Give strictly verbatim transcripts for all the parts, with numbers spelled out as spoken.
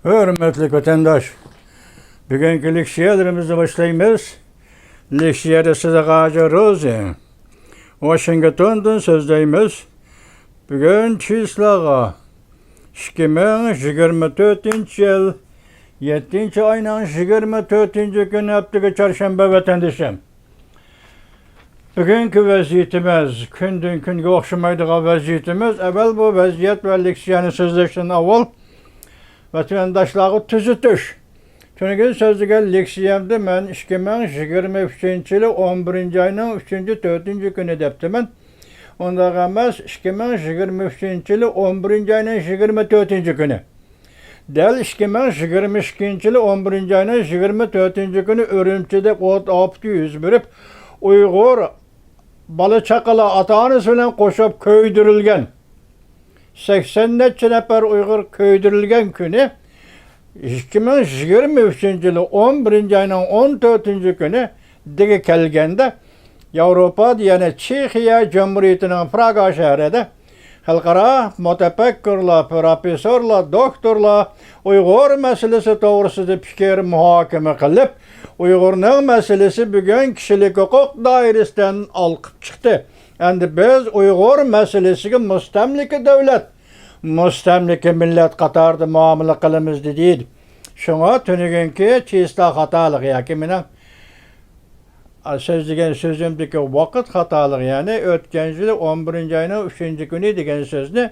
ھۆرمەتلىك ۋەتەنداش، بۈگۈنكى لېكسىيەلىرىمىزنى باشلايمىز. لېكسىيەدە سىدىق ھاجى روزى، ۋاشىنگتوندىن سۆزلەيمىز. بۈگۈن چىسلاغا ئىككى مىڭ يىگىرمە تۆتىنچى يىل يەتتىنچى ئاينىڭ يىگىرمە تۆتىنچى كۈنى، ھەپتىگە چارشەنبە ۋەتەندىشىم. بۈگۈنكى ۋەزىيىتىمىز كۈندىن كۈنگە ئوخشىمايدىغان ۋەزىيىتىمىز. ئەۋۋەل بۇ ۋەزىيەت ۋە لېكسىيەنى سۆزلەشتىن ئاۋۋال ۋەتەنداشلارغا تۈزىتىش. تۈنۈگۈن سۆزلىگەن لېكسىيەمدە مەن ئىككى مىڭ يىگىرمە ئۈچىنچى يىلى ئون بىرىنچى ئاينىڭ ئۈچىنچى، تۆتىنچى كۈنى دەپتىمەن. ئۇنداق ئەمەس، ئىككى مىڭ يىگىرمە ئۈچىنچى يىلى ئون بىرىنچى ئاينىڭ يىگىرمە تۆتىنچى كۈنى. دەل ئىككى مىڭ يىگىرمە ئىككىنچى يىلى ئون بىرىنچى ئاينىڭ يىگىرمە تۆتىنچى كۈنى ئۈرۈمچىدە ئوت ئاپىتى يۈز بېرىپ، ئۇيغۇر بالا-چاقىلار ئاتا-ئانىسى بىلەن قوشۇپ كۆيدۈرۈلگەن، سەكسەن نەچچە نەپەر ئۇيغۇر كۆيدۈرۈلگەن كۈنى، ئىككى مىڭ يىگىرمە ئۈچىنچى يىلى ئون بىرىنچى ئاينىڭ ئون تۆتىنچى كۈنى دىگە كەلگەندە، ياۋروپادا، يەنى چېخىيە جۇمھۇرىيىتىنىڭ پراگا شەھىرىدە خەلقئارا مۇتەپەككۇرلار، پروفېسسورلار، دوكتورلار ئۇيغۇر مەسىلىسى توغرىسىدا پىكىر مۇھاكىمە قىلىپ، ئۇيغۇرنىڭ مەسىلىسى بۈگۈن كىشىلىك ھوقۇق دائىرىسىدىن ئالقىپ چىقتى. ئەمدى بىز ئۇيغۇر مەسىلىسىگە مۇستەملىكە دۆلەت، مۇستەملىكە مىللەت قاتارىدا مۇئامىلە قىلىمىز، دېدى. شۇڭا تۈنۈگۈنكى چىستا خاتالىقى ياكى مېنىڭ سۆزلىگەن سۆزۈمدىكى ۋاقىت خاتالىقى، يەنى ئۆتكەن يىلى ئون بىرىنچى ئاينىڭ ئۈچىنچى كۈنى دېگەن سۆزنى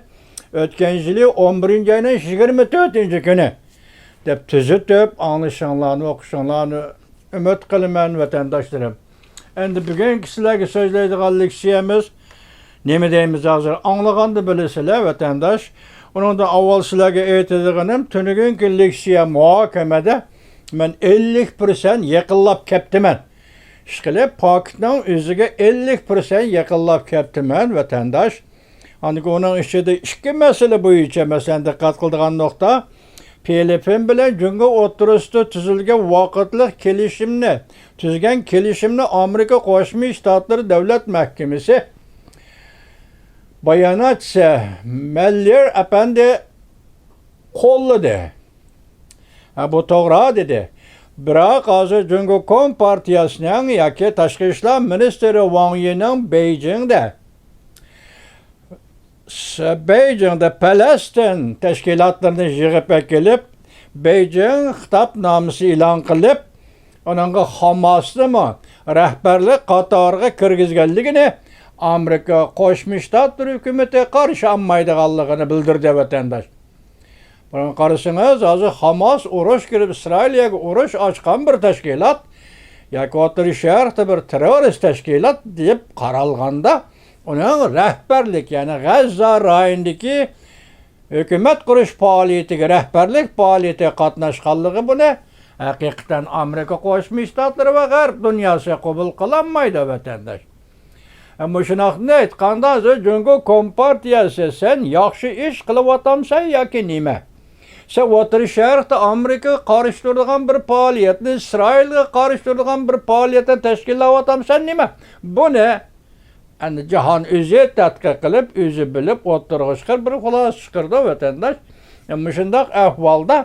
ئۆتكەن يىلى ئون بىرىنچى ئاينىڭ يىگىرمە تۆتىنچى كۈنى دەپ تۈزىتىپ، ئاڭلىشىڭلارنى، ئوقۇشۇڭلارنى ئۈمىد قىلىمەن، ۋەتەنداشلىرىم. ئەمدى بۈگۈنكى سىلەرگە سۆزلەيدىغان لېكسىيەمىز نېمە دەيمىز ھازىر؟ ئاڭلىغاندا بىلىسىلەر، ۋەتەنداش. ئۇنىڭدىن ئاۋۋال سىلەرگە ئېيتىدىغىنىم، تۈنۈگۈنكى لېكسىيە مۇھاكىمىدە مەن ئەللىك پىرسەنت يېقىنلاپ كەپتىمەن. ئىشقىلىپ، پاكىتنىڭ ئۆزىگە ئەللىك پىرسەنت يېقىنلاپ كەپتىمەن، ۋەتەنداش. ئاندىن ئۇنىڭ ئىچىدە ئىككى مەسىلە بويىچە، مەسىلەن، دىققەت قىلىدىغان نۇقتا، فىلىپپىن بىلەن جۇڭگو ئوتتۇرىسىدا تۈزۈلگەن ۋاقىتلىق كېلىشىمنى، تۈزگەن كېلىشىمنى ئامېرىكا قوشما شتاتلىرى دۆلەت مەھكىمىسى باياناتچىسى مەللېر ئەپەندى قوللىدى. ھە، بۇ توغرا، دېدى. بىراق ھازىر جۇڭگو كومپارتىيەسىنىڭ ياكى تاشقى ئىشلار مىنىستىرى ۋاڭ يىنىڭ بېيجىڭدە، س-، بېيجىڭدە پەلەستىن تەشكىلاتلىرىنى يىغىپ ئەكېلىپ، بېيجىڭ خىتابنامىسى ئېلان قىلىپ، ئۇنىڭغا خاماسنىمۇ رەھبەرلىك قاتارىغا كىرگۈزگەنلىكىنى ئامېرىكا قوشما شتاتلىرى ھۆكۈمىتى قارشى ئالمايدىغانلىقىنى بىلدۈردى، ۋەتەنداش. بۇنى قارىسىڭىز، ھازىر خاماس ئۇرۇش كىرىپ، ئىسرائىلىيەگە ئۇرۇش ئاچقان بىر تەشكىلات ياكى ئوتتۇرا شەرقتە بىر تېررورىست تەشكىلات دەپ قارالغاندا، ئۇنىڭ رەھبەرلىك، يەنى غەززە رايونىدىكى ھۆكۈمەت قۇرۇش پائالىيىتىگە، رەھبەرلىك پائالىيىتىگە قاتناشقانلىقى، بۇنى ھەقىقەتەن ئامېرىكا قوشما شتاتلىرى ۋە غەرب دۇنياسى قوبۇل قىلالمايدۇ، ۋەتەنداش. مۇشۇنداقنى ئېيتقاندا، ھازىر جۇڭگو كومپارتىيەسى، سەن ياخشى ئىش قىلىۋاتامسەن ياكى نېمە؟ سەن ئوتتۇرا شەرقتە ئامېرىكىغا قارشى تۇرىدىغان بىر پائالىيەتنى، ئىسرائىلغا قارشى تۇرىدىغان بىر پائالىيەتنى تەشكىللەۋاتامسەن نېمە؟ بۇنى ئەمدى جاھان ئۆزى تەتقىق قىلىپ، ئۆزى بىلىپ ئوتتۇرىغا چىقىرىپ، بىر خۇلاسە چىقىرىدۇ، ۋەتەنداش. مۇشۇنداق ئەھۋالدا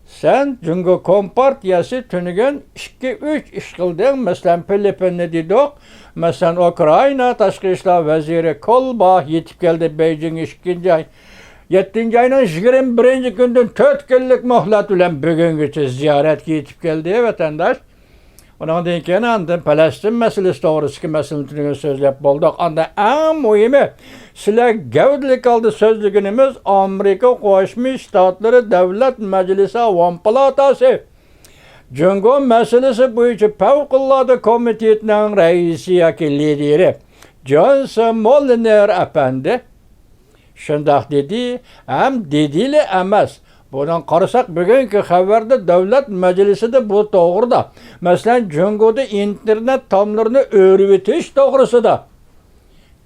سەن جۇڭگو كومپارتىيەسى تۈنۈگۈن ئىككى، ئۈچ ئىش قىلدىڭ. مەسىلەن، فىلىپپىننى دېدۇق. مەسىلەن، ئۇكرائىنا تاشقى ئىشلار ۋەزىرى كولباخ يېتىپ كەلدى بېيجىڭغا ئىككىنچى ئاي، يەتتىنچى ئاينىڭ يىگىرمە بىرىنچى كۈنىدىن تۆت كۈنلۈك مۆھلەت بىلەن بۈگۈنگىچە زىيارەتكە يېتىپ كەلدى، ۋەتەنداش. ئۇنىڭدىن كېيىن ئاندىن پەلەستىن مەسىلىسى توغرىسىدىكى مەسىلىنى تۈنۈگۈن سۆزلەپ بولدۇق. ئاندا ئەڭ مۇھىمى، سىلەر گەۋدىلىك ھالدا سۆزلىگىنىمىز ئامېرىكا قوشما شتاتلىرى دۆلەت مەجلىسى ئاۋام پالاتاسى جۇڭگو مەسىلىسى بويىچە پەۋقۇلئاددە كومىتېتىنىڭ رەئىسى ياكى لىدىرى جونس موللېنېر ئەپەندى شۇنداق دېدى ھەم دېدىلا ئەمەس. بۇنىڭ قارىساق، بۈگۈنكى خەۋەردە دۆلەت مەجلىسىدە بۇ توغرىدا، مەسىلەن، جۇڭگودا ئىنتېرنېت تاملىرىنى ئۆرۈۋېتىش توغرىسىدا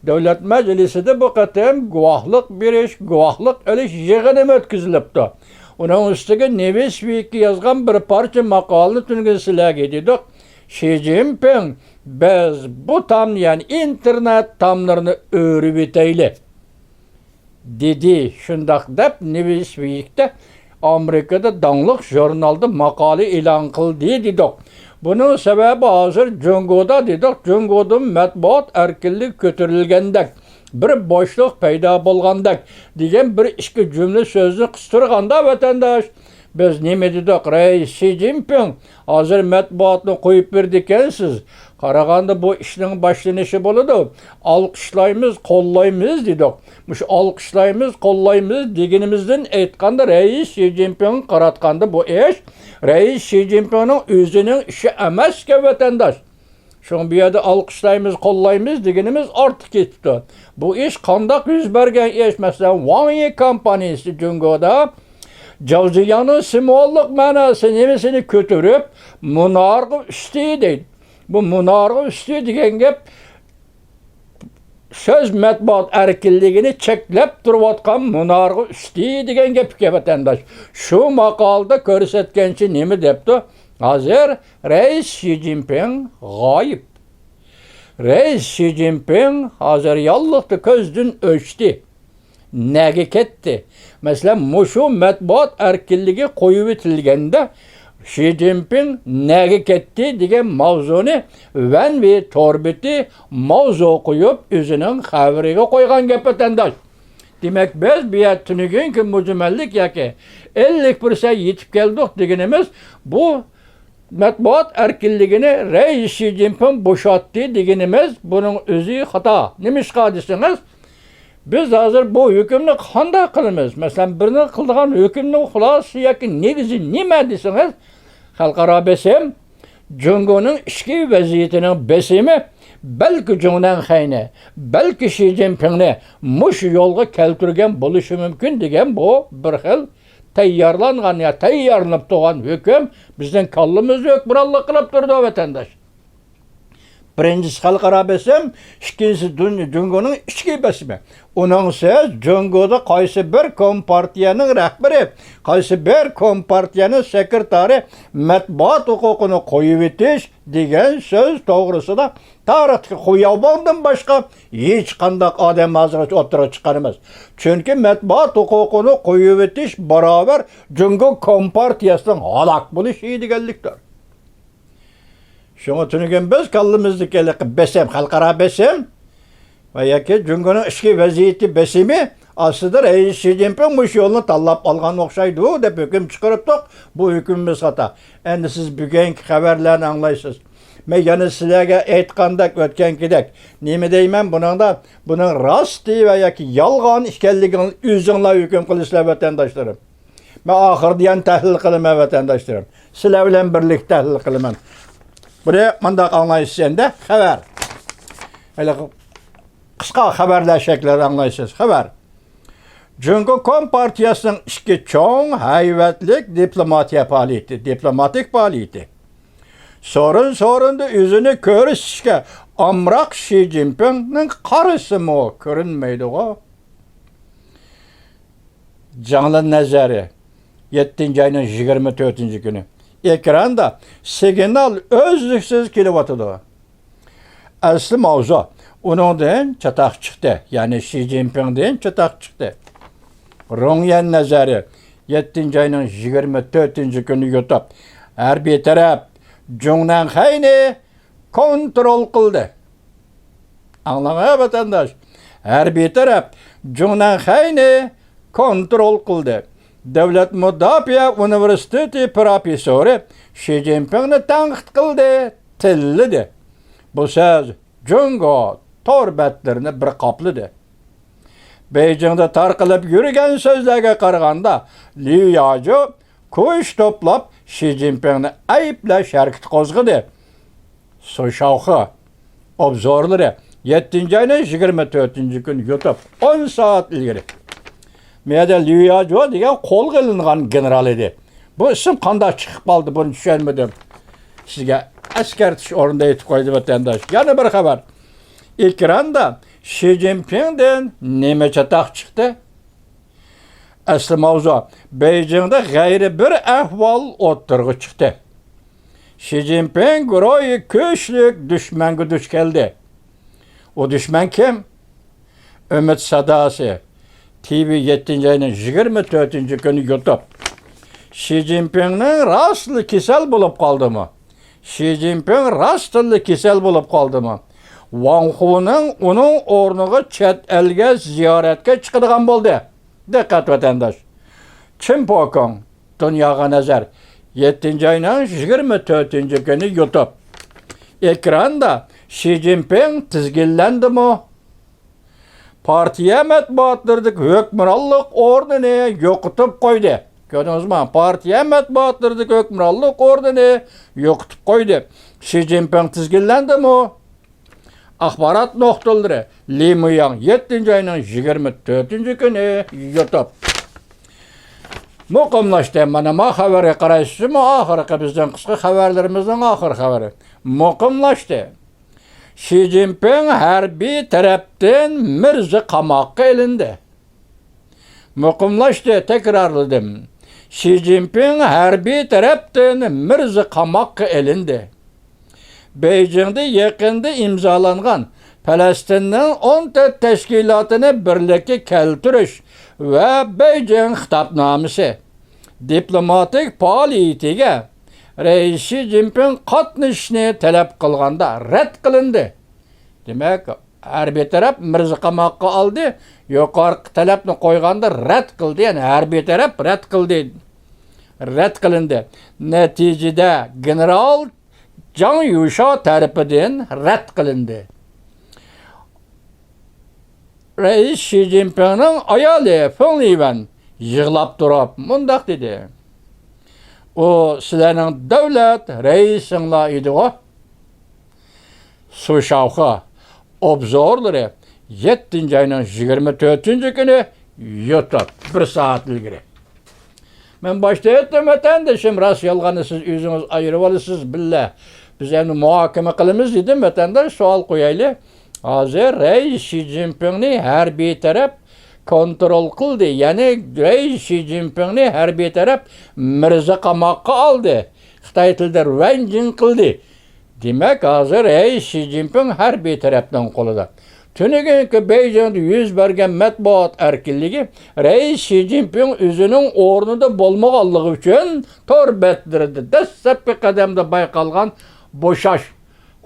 دۆلەت مەجلىسىدە بۇ قېتىم گۇۋاھلىق بېرىش، گۇۋاھلىق ئېلىش يىغىنىمۇ ئۆتكۈزۈلۈپتۇ. ئۇنىڭ ئۈستىگە نېۋىسۋىككە يازغان بىر پارچە ماقالىنى تۈنۈگۈن سىلەرگە دېدۇق. شى جىنپىڭ، بىز بۇ تامنى، يەنى ئىنتېرنېت تاملىرىنى ئۆرۈۋېتەيلى، دېدى. شۇنداق دەپ، نېۋىسۋىكتە ئامېرىكىدا داڭلىق ژۇرنالدا ماقالە ئېلان قىلدى دېدۇق. بۇنىڭ سەۋەبى ھازىر جۇڭگودا دېدۇق، جۇڭگودىمۇ مەتبۇئات ئەركىنلىكى كۆتۈرۈلگەندەك، بىر بوشلۇق پەيدا بولغاندەك دېگەن بىر ئىككى جۈملە سۆزنى قىستۇرغاندا ۋەتەنداش، بىز نېمە دېدۇق؟ رەئىس شى جىنپىڭ ھازىر مەتبۇئاتنى قويۇپ بېرىدىكەنسىز. قارىغاندا بۇ ئىشنىڭ باشلىنىشى بولىدۇ. ئالقىشلايمىز، قوللايمىز دېدۇق. مۇشۇ ئالقىشلايمىز، قوللايمىز دېگىنىمىزدىن ئېيتقاندا، رەئىس شى جىنپىڭغا قاراتقاندا بۇ ئىش رەئىس شى جىنپىڭنىڭ ئۆزىنىڭ ئىشى ئەمەسكەن، ۋەتەنداش. شۇڭا بۇ يەردە ئالقىشلايمىز، قوللايمىز دېگىنىمىز ئارتۇق كېتىپتۇ. بۇ ئىش قانداق يۈز بەرگەن ئىش؟ مەسىلەن، ۋاڭ يى كومپانىيىسى جۇڭگودا جاۋزىياڭنىڭ سىمۋوللۇق مەناسى نېمىسىنى كۆتۈرۈپ، مۇنارغا ئۈستى دەيدۇ. بۇ مۇنارغا ئۈستى دېگەن گەپ سۆز مەتبۇئات ئەركىنلىكىنى چەكلەپ تۇرۇۋاتقان مۇنارغا ئۈستى دېگەن گەپكەن، ۋەتەنداش. شۇ ماقالىدا كۆرسەتكەنچە نېمە دەپتۇ؟ ھازىر رەئىس شى جىنپىڭ غايىب. رەئىس شى جىنپىڭ ھازىر ياللۇغدا كۆزدىن ئۆچتى. نەگە كەتتى؟ مەسىلەن، مۇشۇ مەتبۇئات ئەركىنلىكى قويۇۋېتىلگەندە، شى جىنپىڭ نەگە كەتتى دېگەن ماۋزۇنى ۋەنۋېي تور بېتى ماۋزۇ قويۇپ، ئۆزىنىڭ خەۋىرىگە قويغان گەپ، ۋەتەنداش. دېمەك، بىز بۇ يەردە تۈنۈگۈنكى مۇجمەللىك ياكى ئەللىك پىرسەنت يېتىپ كەلدۇق دېگىنىمىز، بۇ مەتبۇئات ئەركىنلىكىنى رەئىس شى جىنپىڭ بوشاتتى دېگىنىمىز، بۇنىڭ ئۆزى خاتا. نېمىشقا دېسىڭىز، بىز ھازىر بۇ ھۆكۈمنى قانداق قىلىمىز؟ مەسىلەن، بىرنى قىلىدىغان ھۆكۈمنىڭ خۇلاسىسى ياكى نېگىزى نېمە دېسىڭىز، خەلقئارا بېسىم، جۇڭگونىڭ ئىچكى ۋەزىيىتىنىڭ بېسىمى بەلكى جۇڭنەنخەينى، بەلكى شى جىنپىڭنى مۇشۇ يولغا كەلتۈرگەن بولۇشى مۇمكىن دېگەن بۇ بىر خىل تەييارلانغان يا تەييارلىنىپ تۇرغان ھۆكۈم بىزنىڭ كاللىمىزدا ھۆكۈمرانلىق قىلىپ تۇرىدۇ، ۋەتەنداش. بىرىنچىسى خەلقئارا بېسىم، ئىككىنچىسى دۇن-، جۇڭگونىڭ ئىچكى بېسىمى. ئۇنىڭسىز جۇڭگودا قايسى بىر كومپارتىيەنىڭ رەھبىرى، قايسى بىر كومپارتىيەنىڭ سېكرېتارى مەتبۇئات ھوقۇقىنى قويۇۋېتىش دېگەن سۆز توغرىسىدا تارىختىكى خۇياۋباڭدىن باشقا ھېچقانداق ئادەم ھازىرغىچە ئوتتۇرىغا چىققان ئەمەس. چۈنكى مەتبۇئات ھوقۇقىنى قويۇۋېتىش باراۋەر جۇڭگو كومپارتىيەسىنىڭ ھالاك بولۇشى دېگەنلىكتۇر. شۇڭا تۈنۈگۈن بىز كاللىمىزدىكى ھېلىقى بېسىم، خەلقئارا بېسىم ۋە ياكى جۇڭگونىڭ ئىچكى ۋەزىيىتى بېسىمى ئاستىدا رەئىس شى جىنپىڭ مۇشۇ يولنى تاللاپ ئالغان ئوخشايدۇ دەپ ھۆكۈم چىقىرىپتۇق. بۇ ھۆكۈمىمىز خاتا. ئەمدى سىز بۈگۈنكى خەۋەرلەرنى ئاڭلايسىز. مەن يەنە سىلەرگە ئېيتقاندەك، ئۆتكەنكىدەك، نېمە دەيمەن بۇنىڭدا؟ بۇنىڭ راستى ۋە ياكى يالغان ئىكەنلىكىنى ئۆزۈڭلار ھۆكۈم قىلىسىلەر، ۋەتەنداشلىرىم. مەن ئاخىرىدا يەنە تەھلىل قىلىمەن، ۋەتەنداشلىرىم. سىلەر بىلەن بىرلىكتە تەھلىل قىلىمەن. بۇنى مانداق ئاڭلايسىز ئەمدى، خەۋەر. ھېلىقى قىسقا خەۋەرلەر شەكلىدە ئاڭلايسىز. خەۋەر. جۇڭگو كومپارتىيەسىنىڭ ئىككى چوڭ ھەيۋەتلىك دىپلوماتىيە پائالىيىتى، دىپلوماتىك پائالىيىتى. سورۇن-سورۇندا ئۆزىنى كۆرسىتىشكە ئامراق شى جىنپىڭنىڭ قارىسىمۇ كۆرۈنمەيدىغۇ. جاڭلىن نەزەرى، يەتتىنچى ئاينىڭ يىگىرمە تۆتىنچى كۈنى. ئېكراندا سىگنال ئۈزلۈكسىز كېلىۋاتىدۇ. ئەسلى ماۋزۇ ئۇنىڭدىن چاتاق چىقتى، يەنى شى جىنپىڭدىن چاتاق چىقتى. رۇڭيەن نەزەرى، يەتتىنچى ئاينىڭ يىگىرمە تۆتىنچى كۈنى يۇتۇپ، ھەربىي تەرەپ جۇڭنەنخەينى كونترول قىلدى. ئاڭلاڭ، ھە، ۋەتەنداش. ھەربىي تەرەپ جۇڭنەنخەينى كونترول قىلدى. دۆلەت مۇداپىئە ئۇنىۋېرسىتېتى پىروفېسسورى شى جىنپىڭنى تەنقىد قىلدى، تىللىدى. بۇ سۆز جۇڭگو تور بەتلىرىنى بىر قاپلىدى. بېيجىڭدا تارقىلىپ يۈرگەن سۆزلەرگە قارىغاندا، ليۇ ياجۇ كۈچ توپلاپ، شى جىنپىڭنى ئەيىبلەش ھەرىكىتى قوزغىدى. سۇ شاۋخې ئوبزورلىرى، يەتتىنچى ئاينىڭ يىگىرمە تۆتىنچى كۈنى يۇتۇپ، ئون سائەت ئىلگىرى. مۇ يەردە ليۇ ياجۇ دېگەن قولغا ئېلىنغان گېنېرال ئىدى. بۇ ئىسىم قانداق چىقىپ قالدى، بۇنى چۈشەنمىدىم. سىزگە ئەسكەرتىش ئورنىدا ئېيتىپ قويدۇم، ۋەتەنداش. يەنە بىر خەۋەر. ئېكراندا شى جىنپىڭدىن نېمە چاتاق چىقتى؟ ئەسلى ماۋزۇ، بېيجىڭدا غەيرىي بىر ئەھۋال ئوتتۇرىغا چىقتى. شى جىنپىڭ گۇرۇھى كۈچلۈك دۈشمەنگە دۇچ كەلدى. ئۇ دۈشمەن كىم؟ ئۈمىد ساداسى، تىۋى يەتتىنچى ئاينىڭ يىگىرمە تۆتىنچى كۈنى يۇتۇپ. شى جىنپىڭنىڭ راستلا كېسەل بولۇپ قالدىمۇ؟ شى جىنپىڭ راستلا كېسەل بولۇپ قالدىمۇ؟ ۋاڭ خۇنىڭ ئۇنىڭ ئورنىغا چەت ئەلگە زىيارەتكە چىقىدىغان بولدى. دىققەت، ۋەتەنداش! چىن پوكۇڭ، دۇنياغا نەزەر. يەتتىنچى ئاينىڭ يىگىرمە تۆتىنچى كۈنى يۇتۇپ. ئېكراندا شى جىنپىڭ تىزگىنلەندىمۇ؟ پارتىيە مەتبۇئاتلىرىدىكى ھۆكۈمرانلىق ئورنىنى يوقىتىپ قويدى. كۆردىڭىزمۇ؟ پارتىيە مەتبۇئاتلىرىدىكى ھۆكۈمرانلىق ئورنىنى يوقىتىپ قويدى. شى جىنپىڭ تىزگىنلەندىمۇ؟ ئاخبارات نۇقتىلىرى، لى مۇياڭ، يەتتىنچى ئاينىڭ يىگىرمە تۆتىنچى كۈنى يۇتۇپ. مۇقىملاشتى. مانا ما خەۋەرگە قارايسىزمۇ؟ ئاخىرقى بىزنىڭ قىسقا خەۋەرلىرىمىزنىڭ ئاخىرقى خەۋىرى. مۇقىملاشتى. شى جىنپىڭ ھەربىي تەرەپتىن مىرزا قاماققا ئېلىندى. مۇقىملاشتى، تەكرارلىدىم. شى جىنپىڭ ھەربىي تەرەپتىن مىرزا قاماققا ئېلىندى. بېيجىڭدا يېقىندا ئىمزالانغان پەلەستىننىڭ ئون تۆت تەشكىلاتىنى بىرلىككە كەلتۈرۈش ۋە بېيجىڭ خىتابنامىسى دىپلوماتىك پائالىيىتىگە رەئىس شى جىنپىڭ قاتنىشىشنى تەلەپ قىلغاندا رەت قىلىندى. دېمەك، ھەربىي تەرەپ مىرزا قاماققا ئالدى، يۇقىرىقى تەلەپنى قويغاندا رەت قىلدى، يەنى ھەربىي تەرەپ رەت قىلدى. رەت قىلىندى. نەتىجىدە گېنېرال جاڭ يۈشا تەرىپىدىن رەت قىلىندى. رەئىس شى جىنپىڭنىڭ ئايالى فېڭ لىۋەن يىغلاپ تۇرۇپ مۇنداق دېدى: «ئۇ سىلەرنىڭ دۆلەت رەئىسىڭلار ئىدىغۇ؟» سۇ شاۋخې ئوبزورلىرى، يەتتىنچى ئاينىڭ يىگىرمە تۆتىنچى كۈنى يۇتۇپ، بىر سائەت ئىلگىرى. مەن باشتا ئېيتتىم، ۋەتەندىشىم، راست يالغاننى سىز ئۆزىڭىز ئايرىۋالىسىز، بىللە بىز ئەمدى مۇھاكىمە قىلىمىز دېدىم. ۋەتەنداش، سوئال قويايلى. ھازىر رەئىس شى جىنپىڭنى ھەربىي تەرەپ كونترول قىلدى، يەنى رەئىس شى جىنپىڭنى ھەربىي تەرەپ مىرزا قاماققا ئالدى، خىتاي تىلىدا رۇەنجىڭ قىلدى. دېمەك، ھازىر رەئىس شى جىنپىڭ ھەربىي تەرەپنىڭ قولىدا. تۈنۈگۈنكى بېيجىڭدا يۈز بەرگەن مەتبۇئات ئەركىنلىكى رەئىس شى جىنپىڭ ئۆزىنىڭ ئورنىدا بولمىغانلىقى ئۈچۈن تور بەتلىرىدە دەسلەپكى قەدەمدە بايقالغان بوشاش،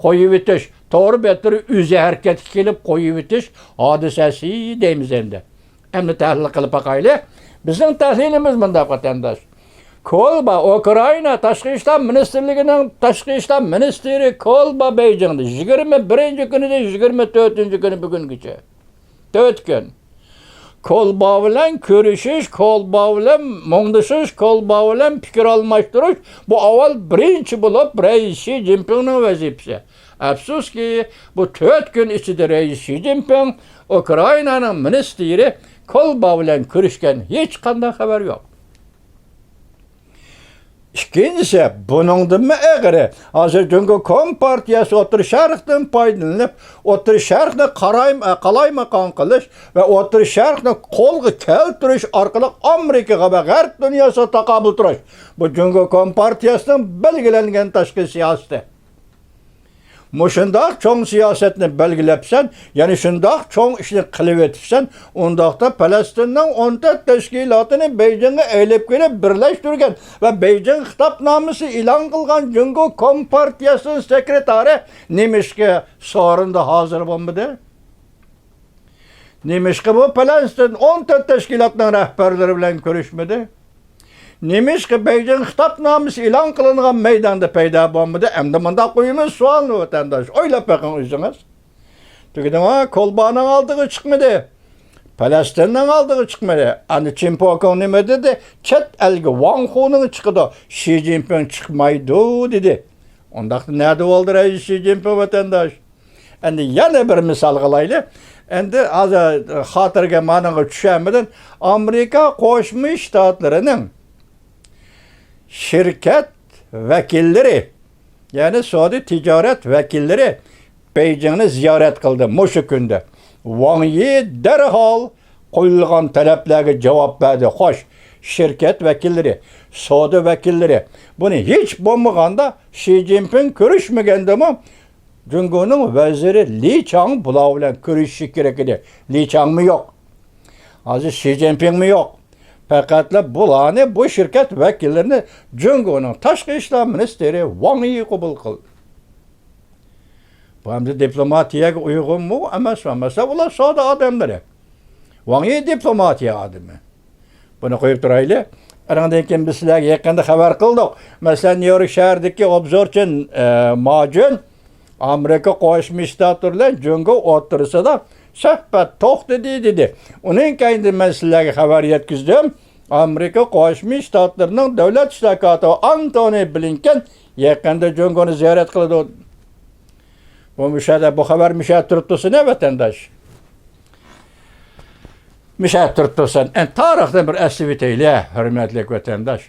قويۇۋېتىش، تور بەتلىرى ئۆزى ھەرىكەتكە كېلىپ قويۇۋېتىش ھادىسەسى دەيمىز ئەمدى. ئەمدى تەھلىل قىلىپ باقايلى. بىزنىڭ تەھلىلىمىز مۇنداق، ۋەتەنداش. كولبا، ئۇكرائىنا تاشقى ئىشلار مىنىستىرلىكىنىڭ تاشقى ئىشلار مىنىستىرى كولبا بېيجىڭدا يىگىرمە بىرىنچى كۈنىدىن يىگىرمە تۆتىنچى كۈنى بۈگۈنگىچە. تۆت كۈن. كولبا بىلەن كۆرۈشۈش، كولبا بىلەن مۇڭدىشىش، كولبا بىلەن پىكىر ئالماشتۇرۇش، بۇ ئاۋۋال بىرىنچى بولۇپ رەئىس شى جىنپىڭنىڭ ۋەزىپىسى. ئەپسۇسكى، بۇ تۆت كۈن ئىچىدە رەئىس شى جىنپىڭ ئۇكرائىنانىڭ مىنىستىرى كولبا بىلەن كۆرۈشكەن، ھېچقانداق خەۋەر يوق. ئىككىنچىسى، بۇنىڭدىنمۇ ئېغىرى، ھازىر جۇڭگو كومپارتىيەسى ئوتتۇرا شەرقتىن پايدىلىنىپ، ئوتتۇرا شەرقنى قارايم-، قالايمىقان قىلىش ۋە ئوتتۇرا شەرقنى قولغا كەلتۈرۈش ئارقىلىق ئامېرىكىغا ۋە غەرب دۇنياسىغا تاقابىل تۇرۇش، بۇ جۇڭگو كومپارتىيەسىنىڭ بەلگىلەنگەن تاشقى سىياسىتى. مۇشۇنداق چوڭ سىياسەتنى بەلگىلەپسەن، يەنە شۇنداق چوڭ ئىشنى قىلىۋېتىپسەن، ئۇنداقتا پەلەستىننىڭ ئون تۆت تەشكىلاتىنى بېيجىڭغا ئېلىپ كېلىپ بىرلەشتۈرگەن ۋە بېيجىڭ خىتابنامىسى ئېلان قىلغان جۇڭگو كومپارتىيەسىنىڭ سېكرېتارى نېمىشقا سورۇندا ھازىر بولمىدى؟ نېمىشقا بۇ پەلەستىن ئون تۆت تەشكىلاتنىڭ رەھبەرلىرى بىلەن كۆرۈشمىدى؟ نېمىشقا بېيجىڭ خىتابنامىسى ئېلان قىلىنغان مەيداندا پەيدا بولمىدى؟ ئەمدى مۇنداق قويىمىز سوئالنى، ۋەتەنداش، ئويلاپ بېقىڭ ئۆزىڭىز. تۈگىدىڭا، كولبانىڭ ئالدىغا چىقمىدى. پەلەستىننىڭ ئالدىغا چىقمىدى. ئەمدى چىن پوكۇڭ نېمە دېدى؟ چەت ئەلگە ۋاڭ خۇنىڭ چىقىدۇ، شى جىنپىڭ چىقمايدۇ دېدى. ئۇنداقتا نەدە بولدى رەئىس شى جىنپىڭ، ۋەتەنداش؟ ئەمدى يەنە بىر مىسال قىلايلى. ئەمدى ھازىر خاتىرىگە مانىڭغا چۈشەرمىدىم. ئامېرىكا قوشما شتاتلىرىنىڭ شىركەت ۋەكىللىرى، يەنى سودا تىجارەت ۋەكىللىرى بېيجىڭنى زىيارەت قىلدى مۇشۇ كۈندە. ۋاڭ يى دەرھال قويۇلغان تەلەپلەرگە جاۋاب بەردى. خوش، شىركەت ۋەكىللىرى، سودا ۋەكىللىرى، بۇنى ھېچ بولمىغاندا شى جىنپىڭ كۆرۈشمىگەندىمۇ جۇڭگونىڭ ۋەزىرى لى چاڭ بۇلار بىلەن كۆرۈشۈشى كېرەك ئىدى. لى چاڭمۇ يوق. ھازىر شى جىنپىڭمۇ يوق. پەقەتلا بۇلارنى، بۇ شىركەت ۋەكىللىرىنى جۇڭگونىڭ تاشقى ئىشلار مىنىستىرى ۋاڭ يى قوبۇل قىلدى. بۇ ئەمدى دىپلوماتىيەگە ئۇيغۇنمۇ ئەمەسمۇ؟ مەسىلەن، ئۇلار سودا ئادەملىرى. ۋاڭ يى دىپلوماتىيە ئادىمى. بۇنى قويۇپ تۇرايلى. ئانىڭدىن كېيىن بىز سىلەرگە يېقىندا خەۋەر قىلدۇق. مەسىلەن، نيۇ يورك شەھىرىدىكى ئوبزورچى، ئە، ماجۈن ئامېرىكا قوشما شتاتلىرى بىلەن جۇڭگو ئوتتۇرىسىدا سۆھبەت توختىدى دېدى. ئۇنىڭ كەينىدىن مەن سىلەرگە خەۋەر يەتكۈزدۈم. ئامېرىكا قوشما شتاتلىرىنىڭ دۆلەت ئىشلار كاتىپى ئانتونى بلىنكېن يېقىندا جۇڭگونى زىيارەت قىلىدۇ. بۇ مۇشەدە، بۇ خەۋەر مۇشەدە تۇرۇپ تۇرسۇن، ھە، ۋەتەنداش. مۇشەدە تۇرۇپ تۇرسۇن. ئەن تارىختىن بىر ئەسلىۋېتەيلى، ھۆرمەتلىك ۋەتەنداش.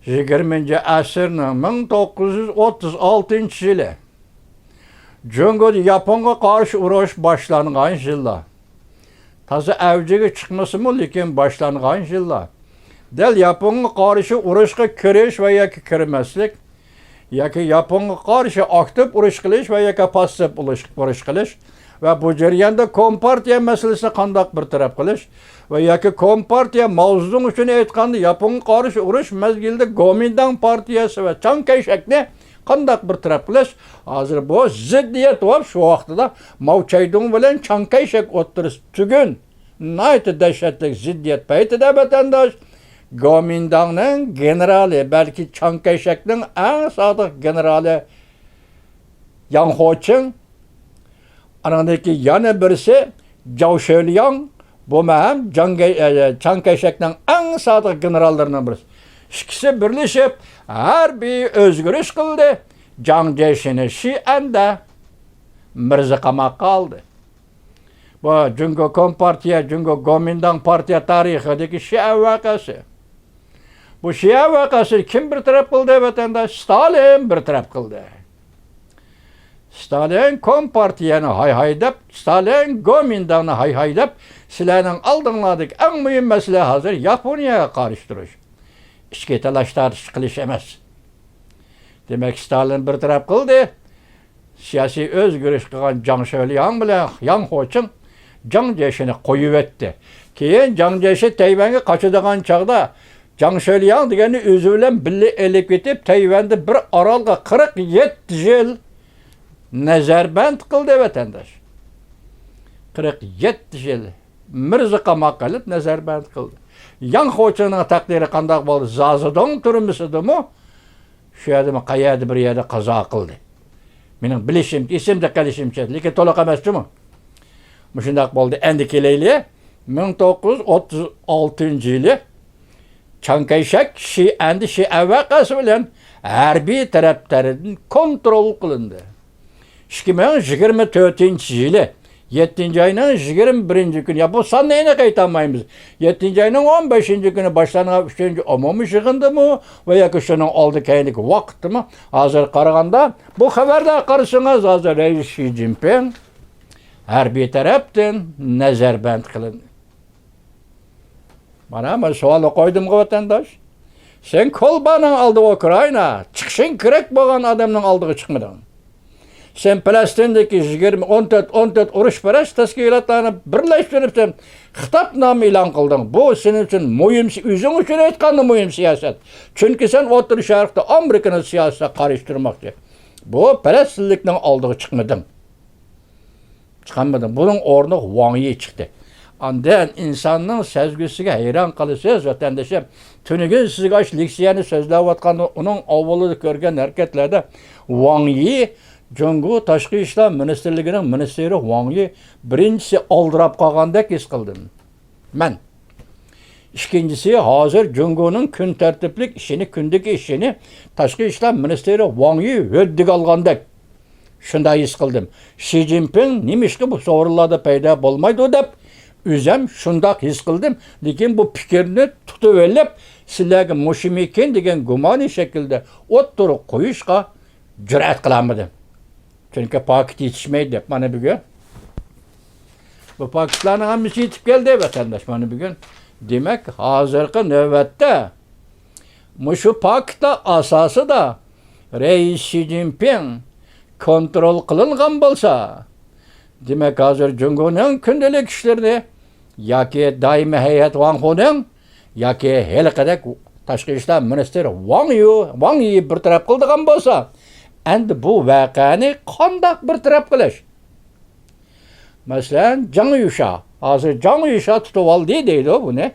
يىگىرمىنچى ئەسىرنىڭ مىڭ توققۇز يۈز ئوتتۇز ئالتىنچى يىلى جۇڭگودا ياپونغا قارشى ئۇرۇش باشلانغان يىللار. تازا ئەۋجىگە چىقمىسىمۇ، لېكىن باشلانغان يىللار. دەل ياپونغا قارشى ئۇرۇشقا كىرىش ۋە ياكى كىرمەسلىك، ياكى ياپونغا قارشى ئاكتىپ ئۇرۇش قىلىش ۋە ياكى پاسسىپ ئۇرۇش، ئۇرۇش قىلىش ۋە بۇ جەرياندا كومپارتىيە مەسىلىسىنى قانداق بىر تەرەپ قىلىش ۋە ياكى كومپارتىيە، ماۋزېدۇڭ ئۈچۈن ئېيتقاندا، ياپونغا قارشى ئۇرۇش مەزگىلىدە گومىنداڭ پارتىيەسى ۋە چاڭ كەيشەكنى قانداق بىر تەرەپ قىلىش؟ ھازىر بۇ زىددىيەت بولۇپ، شۇ ۋاقتىدا ماۋ چەيدۇڭ بىلەن چاڭ كەيشەك ئوتتۇرىسى تۈگۈن ناھايىتى دەھشەتلىك زىددىيەت پەيتىدە، ۋەتەنداش، گومىنداڭنىڭ گېنېرالى، بەلكى چاڭ كەيشەكنىڭ ئەڭ سادىق گېنېرالى ياڭ خۇچىڭ، ئانىڭدىن كېيىن يەنە بىرسى جاۋ شۆلياڭ، بۇمۇ ھەم جاڭ گەي-، ئە، چاڭ كەيشەكنىڭ ئەڭ سادىق گېنېراللىرىنىڭ بىرسى. ئىككىسى بىرلىشىپ ھەربىي ئۆزگىرىش قىلدى. جاڭ جيېشىنى شىئەندە مىرزا قاماققا ئالدى. بۇ جۇڭگو كومپارتىيە، جۇڭگو گومىنداڭ پارتىيە تارىخىدىكى شىئەن ۋەقەسى. بۇ شىئەن ۋەقەسىنى كىم بىر تەرەپ قىلدى، ۋەتەنداش؟ ستالىن بىر تەرەپ قىلدى. ستالىن كومپارتىيەنى ھايھايداپ، ستالىن گومىنداڭنى ھايھايداپ، سىلەرنىڭ ئالدىڭلاردىكى ئەڭ مۇھىم مەسىلە ھازىر ياپونىيەگە قارشى تۇرۇش. ئىچكى تالاش تارتىش قىلىش ئەمەس. دېمەك، ستالىن بىر تەرەپ قىلدى. سىياسىي ئۆزگىرىش قىلغان جاڭ شۆلياڭ بىلەن ياڭ خۇچىڭ جاڭ جيېشىنى قويۇۋەتتى. كېيىن جاڭ جيېشى تەيۋەنگە قاچىدىغان چاغدا، جاڭ شۆلياڭ دېگەننى ئۆزى بىلەن بىللە ئېلىپ كېتىپ، تەيۋەندە بىر ئارالغا قىرىق يەتتە يىل نەزەربەند قىلدى، ۋەتەنداش. قىرىق يەتتە يىل مىرزا قاماققا ئېلىپ نەزەربەند قىلدى. ياڭ خۇچىڭنىڭ تەقدىرى قانداق بولدى؟ زازېدۇڭ تۈرمىسىدىمۇ؟ شۇ يەردىمۇ، قەيەردە بىر يەردە قازا قىلدى. مېنىڭ بىلىشىم، ئېسىمدە قېلىشىمچە، لېكىن تولۇق ئەمەس جۇمۇ. مۇشۇنداق بولدى. ئەندى كېلەيلى، مىڭ توققۇز يۈز ئوتتۇز ئالتىنچى يىلى چاڭ كەيشەك شىئەندە شىئەن ۋەقەسى بىلەن ھەربىي تەرەپ تەرىپىدىن كونترول قىلىندى. ئىككى مىڭ يىگىرمە تۆتىنچى يىلى يەتتىنچى ئاينىڭ يىگىرمە بىرىنچى كۈنى، يا، بۇ ساننى ئېنىق ئېيتالمايمىز. يەتتىنچى ئاينىڭ ئون بەشىنچى كۈنى باشلانغان ئۈچىنچى ئومۇمىي يىغىندىمۇ ۋە ياكى شۇنىڭ ئالدى كەينىدىكى ۋاقىتتىمۇ، ھازىر قارىغاندا، بۇ خەۋەردە قارىسىڭىز، ھازىر رەئىس شى جىنپىڭ ھەربىي تەرەپتىن نەزەربەند قىلىندى. مانا مەن سوئالنى قويدۇمغۇ، ۋەتەنداش. سەن كۇبانىڭ ئالدىغا، ئۇكرائىنا، چىقىشىڭ كېرەك بولغان ئادەمنىڭ ئالدىغا چىقمىدىڭ. سەن پەلەستىندىكى يىگىرمە، ئون تۆت، ئون تۆت ئۇرۇشپەرەس تەشكىلاتلارنى بىرلەشتۈرۈپ، سەن خىتابنامە ئېلان قىلدىڭ. بۇ سېنىڭ ئۈچۈن مۇھىم، ئۆزۈڭ ئۈچۈن ئېيتقاندا مۇھىم سىياسەت. چۈنكى سەن ئوتتۇرا شەرقتە ئامېرىكىنىڭ سىياسىتىگە قارشى تۇرماقچى. بۇ پەلەستىنلىكنىڭ ئالدىغا چىقمىدىڭ. چىقالمىدىم. بۇنىڭ ئورنىغا ۋاڭ يى چىقتى. ئاندىن ئىنساننىڭ سەزگۈسىگە ھەيران قالىسىز، ۋەتەندىشىم. تۈنۈگۈن سىزگە ئاشۇ لېكسىيەنى سۆزلەۋاتقاندا، ئۇنىڭ ئاۋۋالىدا كۆرگەن ھەرىكەتلەردە ۋاڭ يى، جۇڭگو تاشقى ئىشلار مىنىستىرلىكىنىڭ مىنىستىرى ۋاڭ يى بىرىنچىسى ئالدىراپ قالغاندەك ھېس قىلدىم مەن. ئىككىنچىسى، ھازىر جۇڭگونىڭ كۈن تەرتىپلىك ئىشىنى، كۈندىكى ئىشىنى تاشقى ئىشلار مىنىستىرى ۋاڭ يى ھۆددىگە ئالغاندەك. شۇنداق ھېس قىلدىم. شى جىنپىڭ نېمىشقا بۇ سورۇنلاردا پەيدا بولمايدۇ دەپ ئۆزەم شۇنداق ھېس قىلدىم. لېكىن بۇ پىكىرنى تۇتۇۋېلىپ، سىلەرگە مۇشۇمىكىن دېگەن گۇمانىي شەكىلدە ئوتتۇرىغا قويۇشقا جۈرئەت قىلالمىدىم. چۈنكى پاكىت يېتىشمەيدۇ دەپ، مانا بۈگۈن. بۇ پاكىتلارنىڭ ھەممىسى يېتىپ كەلدى، ۋەتەنداش، مانا بۈگۈن. دېمەك، ھازىرقى نۆۋەتتە مۇشۇ پاكىتلار ئاساسىدا رەئىس شى جىنپىڭ كونترول قىلىنغان بولسا، دېمەك، ھازىر جۇڭگونىڭ كۈندىلىك ئىشلىرىنى ياكى دائىمىي ھەيئەت ۋاڭخۇنىڭ ياكى ھېلىقىدەك تاشقى ئىشلار مىنىستىرى ۋاڭ يۇ، ۋاڭ يى بىر تەرەپ قىلىدىغان بولسا، ئەمدى بۇ ۋەقەنى قانداق بىر تەرەپ قىلىش؟ مەسىلەن، جاڭ يۈشا. ھازىر جاڭ يۈشا تۇتۇۋالدى دەيدۇ بۇنى.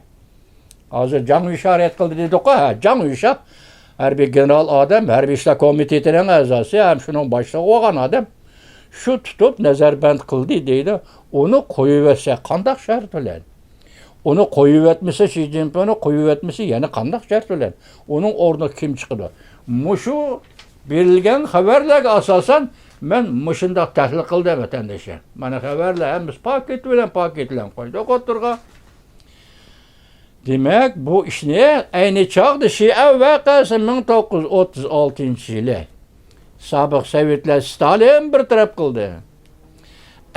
ھازىر جاڭ يۈشا رەت قىلدى دېدۇققۇ، ھە، جاڭ يۈشا ھەربىي گېنېرال ئادەم، ھەربىي ئىشلار كومىتېتىنىڭ ئەزاسى ھەم شۇنىڭ باشلىقى بولغان ئادەم. شۇ تۇتۇپ نەزەربەند قىلدى دەيدۇ. ئۇنى قويۇۋەتسە قانداق شەرت بىلەن؟ ئۇنى قويۇۋەتمىسە، شى جىنپىڭنى قويۇۋەتمىسە يەنە قانداق شەرت بىلەن؟ ئۇنىڭ ئورنىغا كىم چىقىدۇ؟ مۇشۇ بېرىلگەن خەۋەرلەرگە ئاساسەن مەن مۇشۇنداق تەھلىل قىلدىم، ۋەتەندىشىم. مانا خەۋەرلەر ھەممىسى پاكىت بىلەن، پاكىت بىلەن قويدۇق ئوتتۇرىغا. دېمەك، بۇ ئىشنى ئەينى چاغدا شىئە ۋەقەسى مىڭ توققۇز يۈز ئوتتۇز ئالتىنچى يىلى سابىق سوۋېتلار، ستالىن بىر تەرەپ قىلدى.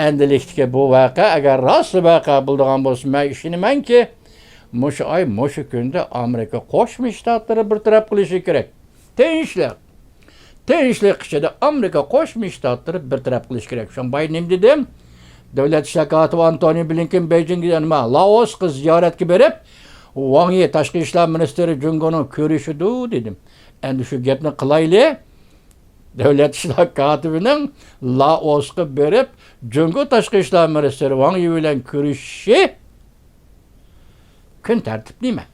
ئەمدىلىكتىكى بۇ ۋەقە ئەگەر راست ۋەقە بولىدىغان بولسا، مەن ئىشىنىمەنكى، مۇشۇ ئاي، مۇشۇ كۈندە ئامېرىكا قوشما شتاتلىرى بىر تەرەپ قىلىشى كېرەك. تىنچلىق. تىنچلىق ئىچىدە ئامېرىكا قوشما شتاتلىرى بىر تەرەپ قىلىشى كېرەك. شۇڭا بايا نېمە دېدىم؟ دۆلەت ئىشلار كاتىپى ئانتونى بلىنكېن بېيجىڭغا، نېمە، لائوسقا زىيارەتكە بېرىپ، ۋاڭ يى تاشقى ئىشلار مىنىستىرى جۇڭگونىڭ كۆرۈشىدۇ دېدىم. ئەمدى شۇ گەپنى قىلايلى. دۆلەت ئىشلار كاتىپىنىڭ لائوسقا بېرىپ، جۇڭگو تاشقى ئىشلار مىنىستىرى ۋاڭ يى بىلەن كۆرۈشۈشى كۈن تەرتىپ نېمە؟